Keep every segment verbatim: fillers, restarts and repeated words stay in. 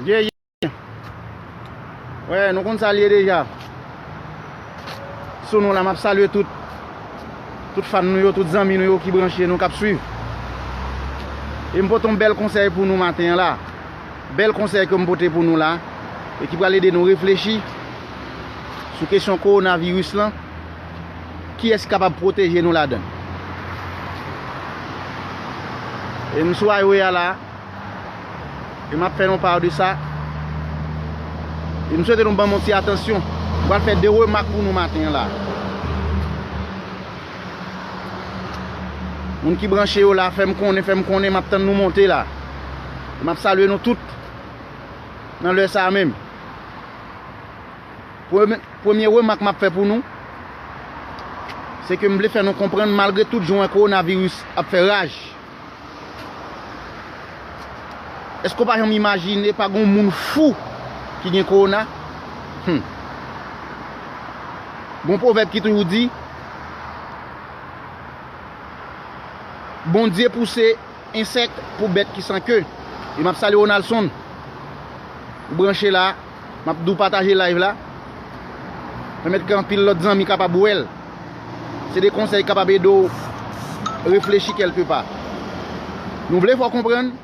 Yeah, yeah. Wè, nou konn sa l ye deja. Sou nou la, m ap salye tout, tout fan nou yo, tout zanmi nou yo ki branche nou, k ap swiv. E m pote yon bèl konsèy pou nou maten an la. Bèl konsèy ke m pote pou nou la, e ki pral ede nou reflechi sou kesyon kowonaviris lan. Kiyès ki kapab pwoteje nou ladan l? E m sou highway a la, e m ap fè nou pa de sa. E m swete nou ban m yon ti atansyon. M pral fè de remak pou nou maten an la. Moun ki branche yo la, fè m konnen, fè m konnen, m ap tann nou monte la. E m ap salye nou tout nan lè sa a menm. Premye, premye remak m ap fè pou nou, se ke m vle fè nou konprann, malgre tout jan kowonaviris ap fè raj, èske w pa janm imajine pa gen yon moun fou ki gen kowona? Hmm. Gon pwovèb ki toujou di, Bondye pouse ensèk pou bèt ki san ke. E m ap salye Ronaldson. Ou branche la, m ap di w pataje live la. Pèmèt ke anpil lòt zanmi kapab wè l. Se de konsèy ki kapab ede w reflechi kèlke pa. Nou vle fè w konprann,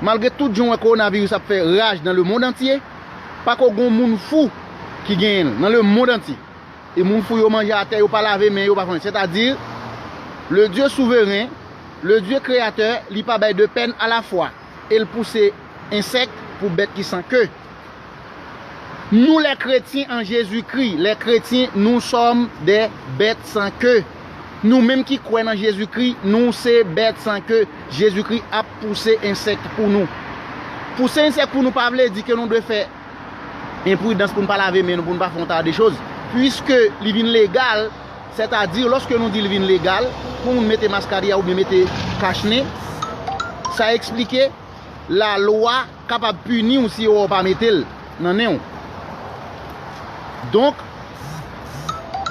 malgre tout jan w wè kowonaviris ap fè raj dans le monde entier, pako gon moun fou ki genyen l dans le monde entier. E moun fou yo manje atè, yo pa lave men yo, pa fè anyen. Sètadi, le Dieu souverain, le Dieu créateur, li pa bay de pèn a la fwa, e l pouse ensèk pou bèt ki san ke. Nou, les chrétiens en Jésus-Christ, les chrétiens, nous sommes des bêtes sans queue. Nou menm ki kwè nan Jezikri, nou se bèt san ke. Jezikri ap pouse ensèk pou nou. Pouse ensèk pou nou pa vle di ke nou dwe fè enpridans pou n pa lave men nou, pou n pa fè yon ta de choz. Piske li vin legal, sètadi, lòske nou di li vin legal, pou moun mete maskara oubyen mete kachnen, sa eksplike lalwa kapab pini w si w pa mete l nan nen w. Donk,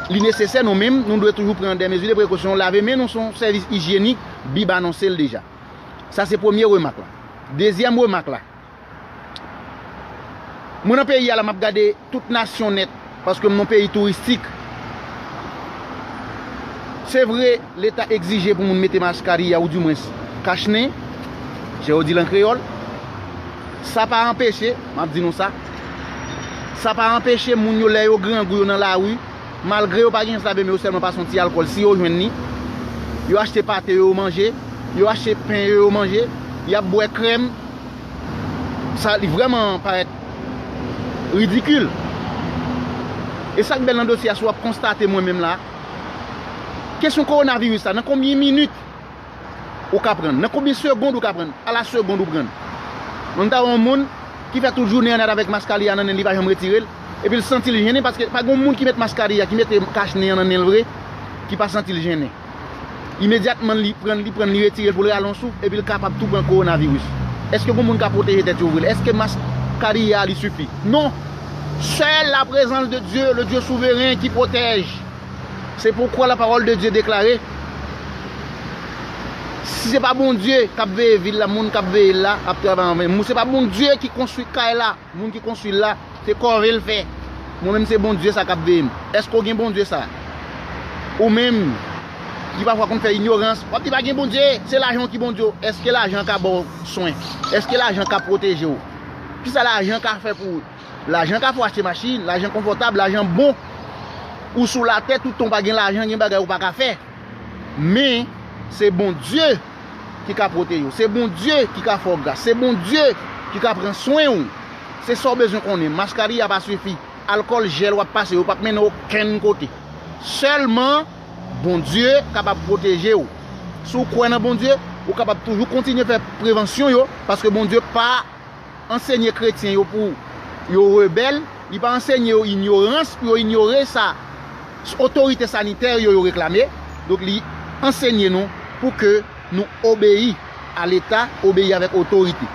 li nesesè nou menm, nou dwe toujou pran de mezi de prekosyon. Lave men nou se yon sèvis ijyenik, Bib anonse l deja. Sa se premye remak la. Dezyèm remak la, mwen nan peyi a la, m ap gade tout nasyon nèt, paske m nan peyi touristik. Se vre, Leta egzije pou moun mete maskara, oudimwens kachnen, jan yo di l an kreyòl. Sa pa anpeche, m ap di nou sa, sa pa anpeche moun yo, lè yo grangou, yo nan lari, malgre yo pa gen chans lave men yo, sèlman pase yon ti alkòl, si yo jwenn li, yo achte pate yo, yo manje, yo achte pen yo, yo manje, y ap bwè krèm. Sa, li vrèman parèt ridikil. E sa k bèl nan dosye a, si w ap konstate mwen menm la, kesyon kowonaviris la, nan konbyen minit ou ka pran l? Nan konbyen segond ou ka pran l? A la segond ou pran l. Mwen, m ta wè yon moun ki fè tout jounen an avèk maskara nan nen l, li pa janm retire l, epi l santi l jennen, paske pa gen moun ki met maskara, ki mete kachnen an nan nen l vre, ki pa santi l jennen. Imedyatman li pran, li pran, li retire l pou l rale yon souf, epi l kapab tou pran kowonaviris. Èske gon moun ka pwoteje tèt yo vre? Èske maskara li sifi? Non. Seul la présence de Dieu, le Dieu souverain qui protège. C'est pourquoi la parole de Dieu déclare, si se pa Bondye k ap veye vil la, moun k ap veye l la ap travay anven. Se pa Bondye ki konstwi kay la, moun ki konstwi l la, se kòve l fè. Mwen menm se Bondye sa k ap veye m. Èske w gen Bondye sa? Ou menm ki pafwa konn fè inyorans, w ap di pa gen Bondye, se lajan w ki Bondye w. Èske lajan ka ba w swen? Èske lajan ka pwoteje w? Kisa lajan ka fè pou ou? Lajan ka fè w achte machin, lajan konfòtab, lajan bon. Ou sou latè, tout tan w pa gen lajan, gen bagay ou pa ka fè. Men, se Bondye ki ka pwoteje w. Se Bondye ki ka fè w gras. Se Bondye ki ka pran swen w. Se sa w bezwen konnen. Maskara pa sifi. Alkòl, jèl w ap pase, yo p ap mennen w okenn kote. Sèlman Bondye kapab pwoteje w. Si w kwè nan Bondye, ou kapab toujou kontinye fè prevansyon yo, paske Bondye pa ansenye kretyen yo pou yo rebèl, li pa ansenye yo inyorans pou yo inyore sa otorite sanitè yo, yo reklame. Donk, li ansenye nou pou ke nou obeyi a Leta, obeyi avèk otorite.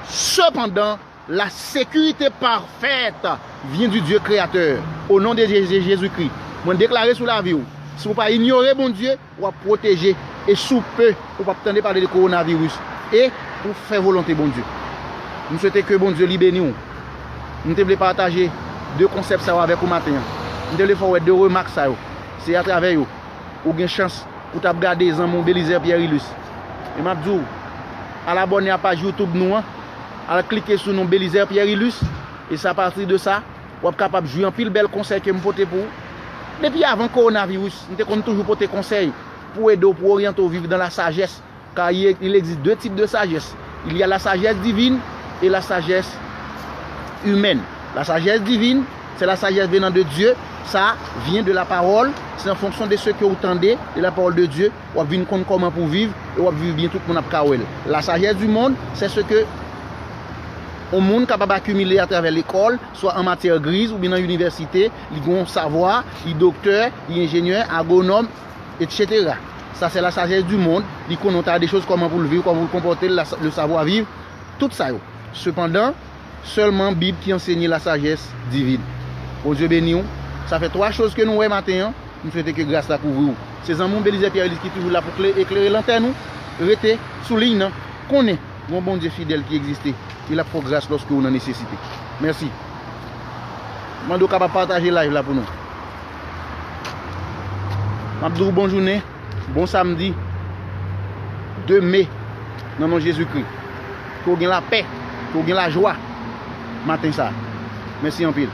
Sepandan, la sécurité parfaite vient du Dieu créateur. Au nom de Jésus, Jésus-Christ, mwen deklare sou lavi w, si w pa inyore Bondye, w ap pwoteje. E sou pe, ou p ap tande pale de kowonaviris. E ou fè volonte Bondye. M swete ke Bondye li beni w. M te vle pataje de konsèp sa yo avèk ou maten an. M te vle fè w wè de remak sa yo. Se atravè yo ou gen chans pou t ap gade zanmi w Belizaire Pierre Ilus. E m ap di w, al abòne a paj YouTube nou an, al klike sou non Belizaire Pierre Ilus, e se apati de sa, w ap kapab jwi anpil bèl konsèy ke m pote pou ou. Depi avan kowonaviris, m te konn toujou pote konsèy pou ede w, pou oryante w viv dans la sagesse. Car il, il existe deux types de sagesse. Il y a la sagesse divine et la sagesse humaine. La sagesse divine, c'est la sagesse venant de Dieu. Ça vient de la parole. C'est en fonction de ce que vous tendez de la parole de Dieu. W ap vin konn kòman pou viv e w ap viv byen, tout moun ap ka wè l. La sagesse du monde, c'est ce que yon moun kapab akimile atravè lekòl, swa an matyè griz oubyen nan inivèsite, li gen yon savwa, li doktè, li enjenyè, agwonòm, et cetera. Sa se la sagesse du monde, li konnen yon ta de choz, kòman pou l viv, kòman pou l konpòte l, la, le savoir vivre, tout sa yo. Sepandan, sèlman Bib ki ansenye la sagesse divine. Bondye beni w. Sa fè twa choz ke nou wè maten an. M swete ke gras la kouvri w. Se zanmi w Belizaire Pierre Elise ki toujou la pou kle-, eklere lantèn ou. Rete sou liy nan. Konnen gon Bondye fidèl ki egziste. E l ap fè w gras lòske w nan nesesite. Mèsi. Mande w kapab pataje live la pou nou. M ap di w bon jounen, bon samdi de me, nan non Jezikri. Ke w gen lapè, ke w gen lajwa maten sa a. Mèsi anpil.